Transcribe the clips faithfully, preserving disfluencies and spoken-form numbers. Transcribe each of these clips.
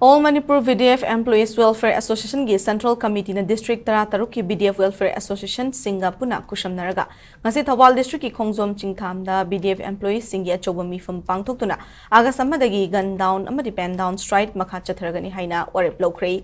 All Manipur V D F Employees Welfare Association ꯒꯤ Central Committee ꯅ District ꯇꯔꯥꯇꯔꯨꯛꯀꯤ V D F Welfare Association ꯁꯤꯡꯒ ꯄꯨꯟꯅ ꯈꯨꯠꯁꯝꯅꯔꯒ ꯉꯁꯤ Thoubal District ꯀꯤ ꯈꯣꯡꯖꯣꯝ ꯆꯤꯡꯊꯥꯝꯗ V D F employees ꯁꯤꯡꯒꯤ ꯑꯆꯧꯕ ꯃꯤꯐꯝ ꯄꯥꯡꯊꯣꯛꯇꯨꯅ August ꯑꯃꯗꯒꯤ gun down ꯑꯃꯗꯤ pen down strike ꯃꯈꯥ ꯆꯠꯊꯔꯒꯅꯤ ꯍꯥꯏꯅ ꯋꯥꯔꯦꯞ ꯂꯧꯈ꯭ꯔꯦ꯫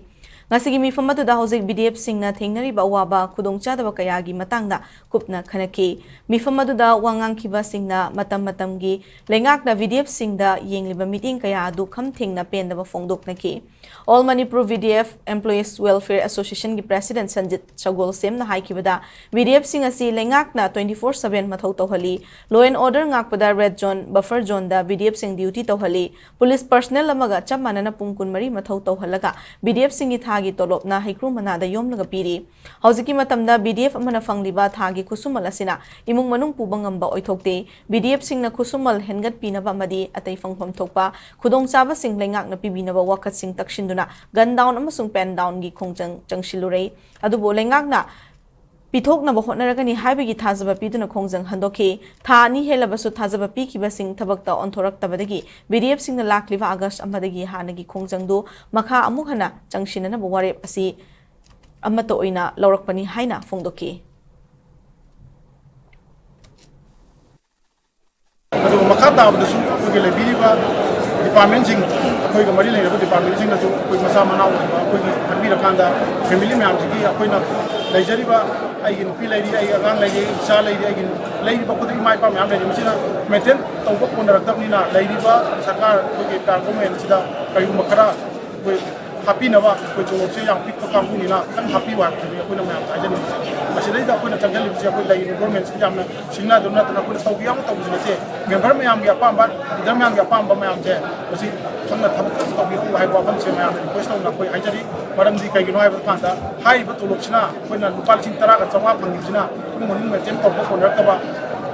ꯉꯁꯤꯒꯤ ꯃꯤꯐꯝ ꯑꯗꯨꯗ ꯍꯧꯖꯤꯛ V D F ꯁꯤꯡꯅ ꯊꯦꯡꯅꯔꯤꯕ ꯑꯋꯥꯕ ꯈꯨꯗꯣꯡꯆꯥꯗꯕ ꯀꯌꯥꯒꯤ ꯃꯇꯥꯡꯗ ꯀꯨꯞꯅ ꯈꯟꯅꯈꯤ꯫ ꯃꯤꯐꯝ ꯑꯗꯨꯗ ꯋꯥ ꯉꯥꯡꯈꯤꯕꯁꯤꯡꯅ ꯃꯇꯝ ꯃꯇꯝꯒꯤ ꯂꯩꯉꯥꯛꯅ V D F ꯁꯤꯡꯗ ꯌꯦꯡꯂꯤꯕ ꯃꯤꯠꯌꯦꯡ ꯀꯌꯥ ꯑꯗꯨ ꯈꯝ ꯊꯦꯡꯅ ꯄꯦꯟꯗꯕ ꯐꯣꯡꯗꯣꯛꯅꯈꯤ꯫ All Manipur V D F Employees Welfare Association ꯒꯤ President Sanjit ꯁꯒꯣꯜꯁꯦꯝꯅ ꯍꯥꯏꯈꯤꯕꯗ, V D F ꯁꯤꯡ ꯑꯁꯤ ꯂꯩꯉꯥꯛꯅ twenty four seven ꯃꯊꯧ ꯇꯧꯍꯜꯂꯤ, law and order ꯉꯥꯛꯄꯗ red zone, buffer zone the V D F ꯁꯤꯡ duty ꯇꯧꯍꯜꯂꯤ, police personnel ꯑꯃꯒ ꯆꯞ ꯃꯥꯟꯅꯅ ꯄꯨꯡ ꯀꯨꯟꯃꯔꯤ ꯃꯊꯧ ꯇꯧꯍꯜꯂꯒ V D F ꯁꯤꯡꯒꯤ ꯊꯥꯒꯤ ꯇꯣꯂꯣꯞꯅ ꯍꯩꯀ꯭ꯔꯨ ꯃꯅꯥꯗ ꯌꯣꯝꯂꯒ ꯄꯤꯔꯤ꯫ ꯍꯧꯖꯤꯛꯀꯤ ꯃꯇꯝꯗ V D F ꯑꯃꯅ ꯐꯪꯂꯤꯕ ꯊꯥꯒꯤ ꯈꯨꯠꯁꯨꯃꯜ ꯑꯁꯤꯅ ꯏꯃꯨꯡ ꯃꯅꯨꯡ ꯄꯨꯕ ꯉꯝꯕ ꯑꯣꯏꯊꯣꯛꯇꯦ꯫ V D F ꯁꯤꯡꯅ ꯈꯨꯠꯁꯨꯃꯜ ꯍꯦꯟꯒꯠꯄꯤꯅꯕ ꯑꯃꯗꯤ ꯑꯇꯩ ꯐꯪꯐꯝ ꯊꯣꯛꯄ ꯈꯨꯗꯣꯡꯆꯥꯕꯁꯤꯡ ꯂꯩꯉꯥꯛꯅ ꯄꯤꯕꯤꯅꯕ ꯋꯥꯀꯠꯁꯤꯡ ꯇꯛꯁꯤꯟꯗꯨꯅ gun down ꯑꯃꯁꯨꯡ pen down ꯒꯤ ꯈꯣꯡꯖꯪ ꯆꯪꯁꯤꯜꯂꯨꯔꯦ꯫ ꯑꯗꯨꯕꯨ ꯂꯩꯉꯥꯛꯅ ꯄꯤꯊꯣꯛꯅꯕ ꯍꯣꯠꯅꯔꯒꯅꯤ ꯍꯥꯏꯕꯒꯤ ꯊꯥꯖꯕ ꯄꯤꯗꯨꯅ ꯈꯣꯡꯖꯪ ꯍꯟꯗꯣꯛꯈꯤ꯫ ꯊꯥ ꯑꯅꯤ ꯍꯦꯜꯂꯕꯁꯨ ꯊꯥꯖꯕ ꯄꯤꯈꯤꯕꯁꯤꯡ ꯊꯕꯛꯇ ꯑꯣꯟꯊꯣꯔꯛꯇꯕꯗꯒꯤ V D F ꯁꯤꯡꯅ ꯂꯥꯛꯂꯤꯕ August ꯑꯃꯗꯒꯤ ꯍꯥꯟꯅꯒꯤ ꯈꯣꯡꯖꯪꯗꯨ ꯃꯈꯥ ꯑꯃꯨꯛ ꯍꯟꯅ ꯆꯪꯁꯤꯟꯅꯅꯕ ꯋꯥꯔꯦꯞ ꯑꯁꯤ ꯑꯃꯠꯇ ꯑꯣꯏꯅ ꯂꯧꯔꯛꯄꯅꯤ ꯍꯥꯏꯅ ꯐꯣꯡꯗꯣꯛꯈꯤ꯫ ꯑꯗꯨꯒ ꯃꯈꯥ ꯇꯥꯕꯗꯁꯨ ꯑꯩꯈꯣꯏꯒꯤ ꯂꯩꯕꯤꯔꯤꯕ department ꯁꯤꯡ, ꯑꯩꯈꯣꯏꯒ ꯃꯔꯤ ꯂꯩꯅꯕ department ꯁꯤꯡꯅꯁꯨ ꯑꯩꯈꯣꯏ ꯃꯆꯥ ꯃꯅꯥꯎ ꯑꯣꯏꯕ ꯑꯩꯈꯣꯏꯒꯤ ꯈꯟꯕꯤꯔꯀꯥꯟꯗ family ꯃꯌꯥꯝꯁꯤꯒꯤ ꯑꯩꯈꯣꯏꯅ ꯂꯩꯖꯔꯤꯕ ꯑꯩꯒꯤ ꯅꯨꯄꯤ ꯂꯩꯔꯤ, ꯑꯩꯒꯤ ꯑꯉꯥꯡ ꯂꯩꯔꯤ, ꯏꯆꯥ ꯂꯩꯔꯤ, ꯑꯩꯒꯤ ꯂꯩꯔꯤꯕ ꯈꯨꯗꯤꯡ ꯏꯃꯥ ꯏꯄꯥ ꯃꯌꯥꯝ ꯂꯩꯔꯤ, ꯃꯁꯤꯅ maintain ꯇꯧꯕ ꯀꯣꯟꯅꯔꯛꯇꯕꯅꯤꯅ ꯂꯩꯔꯤꯕ ꯁꯔꯀꯥꯔ ꯑꯩꯈꯣꯏꯒꯤ ꯇꯥꯡ ꯒꯣꯔꯃꯦꯟꯁꯤꯗ ꯀꯔꯤꯒꯨꯝꯕ ꯈꯔ ꯑꯩꯈꯣꯏ ꯍꯥꯞꯄꯤꯅꯕ, ꯑꯩꯈꯣꯏ ꯇꯣꯂꯣꯞꯁꯦ ꯌꯥꯝ ꯄꯤꯛꯄ ꯀꯥꯡꯕꯨꯅꯤꯅ ꯈꯤꯇꯪ ꯍꯥꯞꯄꯤꯌꯨ ꯍꯥꯏꯕꯗꯨꯅꯤ ꯑꯩꯈꯣꯏꯅ ꯃꯌꯥꯝ ꯍꯥꯏꯖꯅꯤꯡꯉꯤꯁꯦ꯫ ꯃꯁꯤꯗꯩꯗ ꯑꯩꯈꯣꯏꯅ ꯆꯪꯁꯤꯜꯂꯤꯕꯁꯦ ꯑꯩꯈꯣꯏ ꯂꯩꯔꯤꯕ ꯒꯣꯔꯃꯦꯟꯁꯤꯗ ꯌꯥꯝꯅ ꯁꯤꯡꯅꯗꯨꯅ ꯅꯠꯇꯅ ꯑꯩꯈꯣꯏꯅ ꯇꯧꯕ ꯌꯥꯎꯅ ꯇꯧꯕꯁꯨ ꯅꯠꯇꯦ꯫ ꯃꯦꯝꯕꯔ ꯃꯌꯥꯝꯒꯤ ꯑꯄꯥꯝꯕ, ꯂꯤꯗꯔ ꯃꯌꯥꯝꯒꯤ ꯑꯄꯥꯝꯕ ꯃꯌꯥꯝꯁꯦ ꯃꯁꯤ ꯈꯪꯅ ꯊꯕꯛ ꯇꯧꯕꯤꯔꯛꯎ ꯍꯥꯏꯕ ꯋꯥꯐꯝꯁꯦ ꯃꯌꯥꯝꯗ request ꯇꯧꯅ ꯑꯩꯈꯣꯏ ꯍꯥꯏꯖꯔꯤ꯫ ꯃꯔꯝꯗꯤ ꯀꯩꯒꯤꯅꯣ ꯍꯥꯏꯕ ꯀꯥꯟꯗ ꯍꯥꯏꯔꯤꯕ ꯇꯣꯂꯣꯞꯁꯤꯅ ꯑꯩꯈꯣꯏꯅ ꯂꯨꯄꯥ ꯂꯤꯁꯤꯡ ꯇꯔꯥꯒ ꯆꯥꯝꯃꯉꯥ ꯐꯪꯉꯤꯕꯁꯤꯅ ꯏꯃꯨꯡ ꯃꯅꯨꯡ maintain ꯇꯧꯕ ꯀꯣꯟꯅꯔꯛꯇꯕ,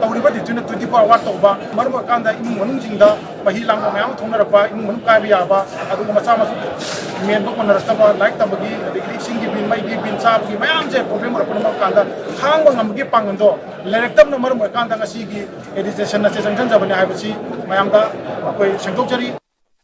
ꯇꯧꯔꯤꯕ duty ꯅ twenty four hour ꯇꯧꯕ, ꯃꯔꯝ ꯑꯣꯏꯔꯀꯥꯟꯗ ꯏꯃꯨꯡ ꯃꯅꯨꯡꯁꯤꯡꯗ ꯃꯍꯤ ꯂꯥꯡꯕ ꯃꯌꯥꯝ ꯑꯃ ꯊꯣꯛꯅꯔꯛꯄ, ꯏꯃꯨꯡ ꯃꯅꯨꯡ ꯀꯥꯏꯕ ꯌꯥꯕ, ꯑꯗꯨꯒ ꯃꯆꯥ ꯃꯁꯨ ꯃꯦꯟꯕ ꯀꯣꯟꯅꯔꯛꯇꯕ, ꯂꯥꯏꯔꯤꯛ ꯇꯝꯕꯒꯤ, ꯑꯗꯒꯤꯗꯤ ꯏꯁꯤꯡꯒꯤ ꯕꯤꯜ, ꯃꯩꯒꯤ ꯕꯤꯜ, ꯆꯥꯕꯒꯤ ꯃꯌꯥꯝꯁꯦ problem ꯑꯣꯏꯔꯛꯄꯅ ꯃꯔꯝ ꯀꯥꯟꯗ ꯈꯥꯡꯕ ꯉꯝꯕꯒꯤ ꯄꯥꯡꯒꯜꯗꯣ ꯂꯩꯔꯛꯇꯕꯅ ꯃꯔꯝ ꯑꯣꯏꯔꯀꯥꯟꯗ ꯉꯁꯤꯒꯤ agitation ꯑꯁꯦ ꯆꯪꯁꯤꯟꯖꯕꯅꯤ ꯍꯥꯏꯕꯁꯤ ꯃꯌꯥꯝꯗ ꯑꯩꯈꯣꯏ ꯁꯦꯡꯗꯣꯛꯆꯔꯤ꯫